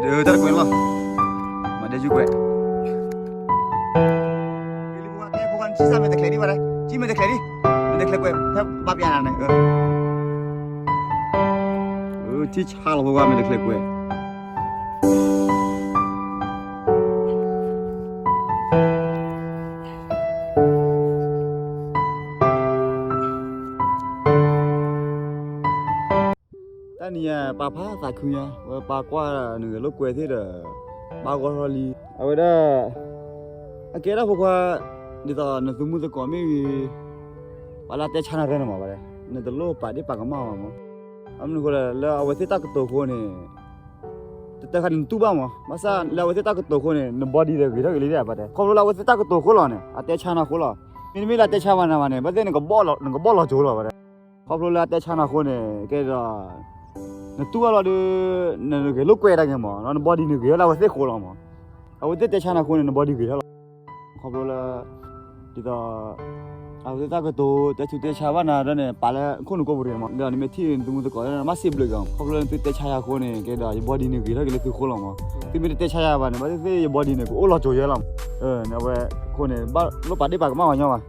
တၢ်တကွဲးလီၤ, မၤဒဲယူကွဲး, ဖိခွါ ဖိခွါ နစံးစၢ်မဲာ်တချဲးဒံးဘၣ်, စံးမဲာ်တချဲးဒံး, မဲာ်တချဲးကွဲး ဖဲဘၣ်ပျးနၤန့ၣ်, ထံဆါလီၤဖိခွါ မဲာ်တချဲးကွဲး. တၢ်နံၤညါပာ်ဖးသးခုညါ, ဝဲပာ်ကွၢ်နဂဲၤလိာ်ကွဲသ့ၣ်ဒီး ဘၣ်ဂီၢ်ထီၣ်လံ. အဝဲဒၣ် အကဲဒၣ်ဖိခွါ, ဒ်သိးနသုမုၢ်သကိးမ့ၢ်ဂ့ၤ, ပှၤလၢအတဲဆါနၤရဲၣ်န့ၣ်မးဘၣ်, နတလိၣ်ပာ်ဒ့ၣ်ပာ်ကမၣ်ဘၣ်မး. အမနုၤအဃိလဲၣ်, လၢအဝဲသ့ၣ်တၢ်ကတိၤအဃိန့ၣ် တတၢ်ခါန့ၣ်နတူၢ်ဘၣ်မး, ဘၣ်ဆၣ်လၢအဝဲသ့ၣ်တၢ်ကတိၤအဃိန့ၣ် န body ဒီးဂ့ၤထီၣ်က့ၤလံဒၣ်ပာ်တဲ, ခီဖျိလၢအဝဲသ့ၣ်တၢ်ကတိၤအဃိလီၤန့ၣ် အတဲဆါနၤအဃိလီၤ. မ့တမ့ၢ်လၢအတဲဆါဘၣ်နၤဘၣ်န့ၣ် ဘၣ်သ့ၣ်နကဘီၣ်လီၤကၠိလီၤဘၣ်တဲ, ခီဖျိလၢအတဲဆါနၤအဃိန့ၣ် ကဲဒီး နတူၢ်ဘၣ်လီၤဒီး နဂဲၤလိာ်ကွဲတၢ်က့ၤမး, န body န့ၣ်ဂ့ၤထီၣ်လၢအဝဲသ့ၣ်အဃိလီၤမး. အဝဲသ့ၣ်တဲဆါနၤအဃိန့ၣ် န body ဂ့ၤထီၣ်လီၤ. ခီဖျိလၢ ဒ်သိး အဝဲသ့ၣ်တၢ်ကတိၤ တဲဆူးတဲဆါဘၣ်နၤဒီးန့ၣ် ပာ်လၢခိၣ်နူာ်ကိးပူၤတဂ့ၤမး, ဒီးနမ့ၢ်ထံၣ်နသုမုၢ်သကိး မၤစံးဘျုးက့ၤအီၤ, ခီဖျိလၢနသုတဲဆါယၤအဃိန့ၣ် ကဲဒီးယ body န့ၣ်ဂ့ၤထီၣ်က့ၤလၢသုအဃိလီၤမး. သုမ့ၢ်တတဲဆါယၤဘၣ်န့ၣ် ဘၣ်သ့ၣ်သ့ၣ်ယ body န့ၣ် ကအိၣ်လီၤကၠိယဲလီၤမး. အဝဲအဃိန့ၣ် ဘၣ်လိၣ်ပာ်ဒ့ၣ်ပာ်ကမၣ်ပှၤညီဘၣ်.